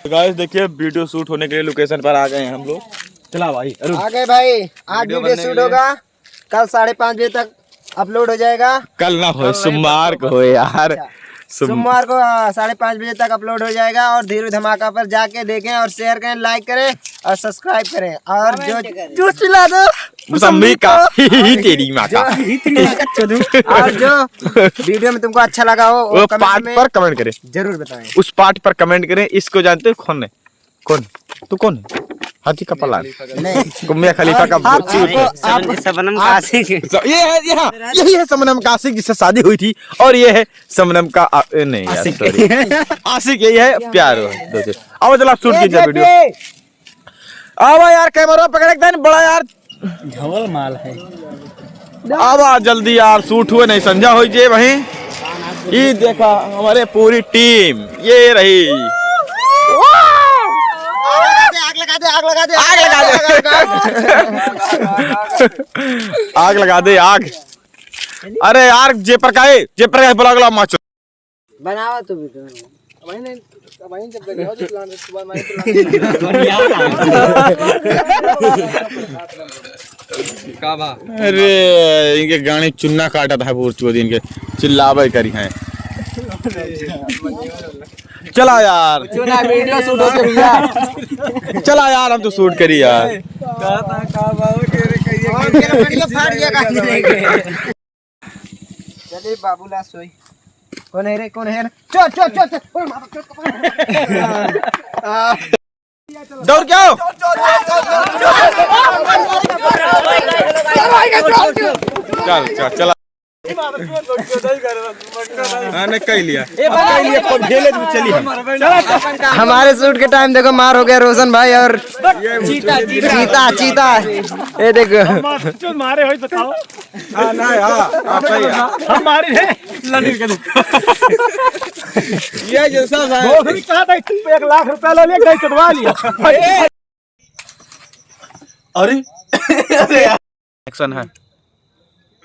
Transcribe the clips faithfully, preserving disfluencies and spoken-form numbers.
गाइस, देखिए, वीडियो शूट होने के लिए लोकेशन पर आ गए हैं हम लोग। चला भाई, अरुण। आ गए भाई, आज वीडियो वीडियो बनने के शूट लिए। होगा, कल साढ़े पाँच बजे तक अपलोड हो जाएगा। कल ना हो, कल नहीं, सोमवार को परसों। हो यार। अच्छा। सोम- सोमवार को, आ, साढ़े पाँच बजे तक अपलोड हो जाएगा और धीरू धमाका पर जाके देखें और शेयर करें, लाइक करें और सब्सक्राइब करें और कमेंट जो, करें। जो चिल्ला दो, मौसम्मी का। मौसम्मी का। तेरी माँ का। जो, और जो वीडियो में तुमको अच्छा लगा हो, वो वो कमेंट पार्ट में पर कमेंट करें। जरूर बताएं। उस पार्ट पर कमेंट करें, इसको जानते हो कौन है? कौन? तू कौन है? हाथी का पलान। नहीं। मियाँ खलीफा का आप, बच्ची आपको, उठे। आप, शबन-, शबनम आप, का आशिक। स-, ये है, ये हाँ, यही है शबनम का आशिक जिससे शादी हुई थी, और ये है शबनम का आ-, ए, नहीं यार, आशिक। सॉरी। आशिक यही है, प्यार हो, दो से। अब चला शूट ए, कीजिए वीडियो। जेपी। आवा यार, कैमरा पकड़े के तनी बड़ा यार। झवल माल है। आवा जल्दी यार, शूट हुए नहीं, संझा हो जे वहीं। ई देखा हमारे पूरी टीम, ये रही। आग लगा दे, आग लगा दे, आग लगा दे, आग लगा दे। आग लगा दे, आग। अरे यार, जे पर का है, जे पर का है, बुला, बुला, माचो। बनावा तू भी तो। वही नहीं, वही जब गए हो, जो प्लान है, सुबह मारे प्लान। का बा? अरे, इनके गाने चुन्ना काटत है, बूढ़ चोदी इनके चिल्लावे करी हैं। चला यार। चुना वीडियो शूट होके भैया। चला यार, हम तो शूट करी यार। का था, का बा, वो कह रहे, कहिए, कहिए। फाड़ दिया, काट दिया। चले बाबूला सोई। कौन है रे, कौन है रे? चल, चल, चल, चल। ओए माँ बाप, चल, कपार। दौड़ के आओ। चल, चल, चला। हाँ, नहीं, कह लिया। अब कह लिया, खूब झेले तो चली हम। हमारे शूट के टाइम देखो, मार हो गया रोशन भाई और चीता, चीता। चीता, चीता। ये देखो। मारे हो बताओ। हाँ, नहीं, हाँ, हाँ, सही है। हम मारी है। लंडी के। ये जैसा है। वो भी कहा था, एक लाख रुपया ले लिया, गाय चटवा लिया। अरे। एक्शन है।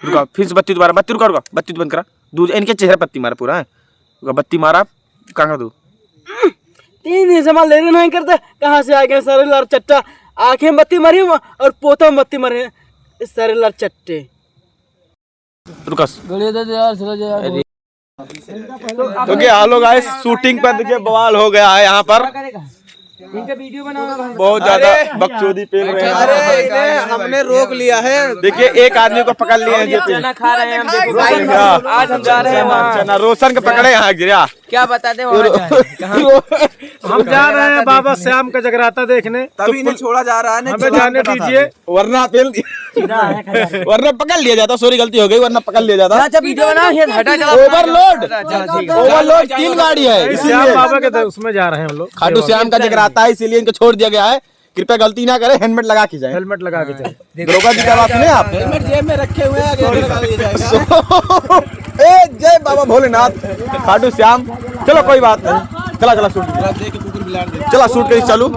रुका, फिर से बत्ती दोबारा, बत्ती रुका, रुका, बत्ती बंद करा। दूध इनके चेहरे पत्ती मारा पूरा है। रुका, बत्ती मारा, कहाँ कर दू? तीन दिन से हमारा लेने नहीं करता, कहाँ से आ गया सारे लार चट्टा? आँखें में बत्ती मारी और पोता में बत्ती मारे, सारे लार चट्टे। रुकस। गड़िया दे दे यार, चला जा यार। अरे। तो क्या हाल हो गाइस, शूटिंग पर देखिए बवाल हो गया है यहाँ पर। इनका वीडियो बनाओ। बहुत ज्यादा अरे। बकचोदी पेल रहे हैं। अरे, इन्हें हमने रोक लिया है। देखिए, एक आदमी को पकड़ लिया है जेपी। चना खा रहे हैं हम, देखो। हाँ। आज हम जा रहे हैं वहाँ। चना रोशन को पकड़े यहाँ गिरा। क्या बताते हैं, वहाँ जा रहे हैं। कहाँ? हम जा रहे हैं बाबा श्याम का जगराता देखने। तभी इन्हें छोड़ा जा रहा है, नहीं हमें छोड़ा जाने दीजिए। वरना पेल, वरना पकड़ लिया जाता। सॉरी, गलती हो गई, वरना पकड़ लिया जाता। अच्छा, वीडियो बना, ये हटा जाओ। ओवरलोड, अच्छा, अच्छा, ठीक है। ओवरलोड, तीन गाड़ी है, इसीलिए। श्याम बाबा के दर-, उसमें जा रहे हैं हम लोग। खाटू श्याम का जगराता है, इसीलिए इनको छोड़ दिया गया है। कृपया गलती ना करें, हेलमेट लगा के जाएं। हेलमेट लगा के जाएं। दरोगा जी का बात सुने आप? हेलमेट जेब में रखे हुए हैं, आगे लगा दिया जाएगा। ए, जय बाबा भोलेनाथ, खाटू श्याम। चलो, कोई बात नहीं, चला, चला शूट। चला शूट करी, चालू।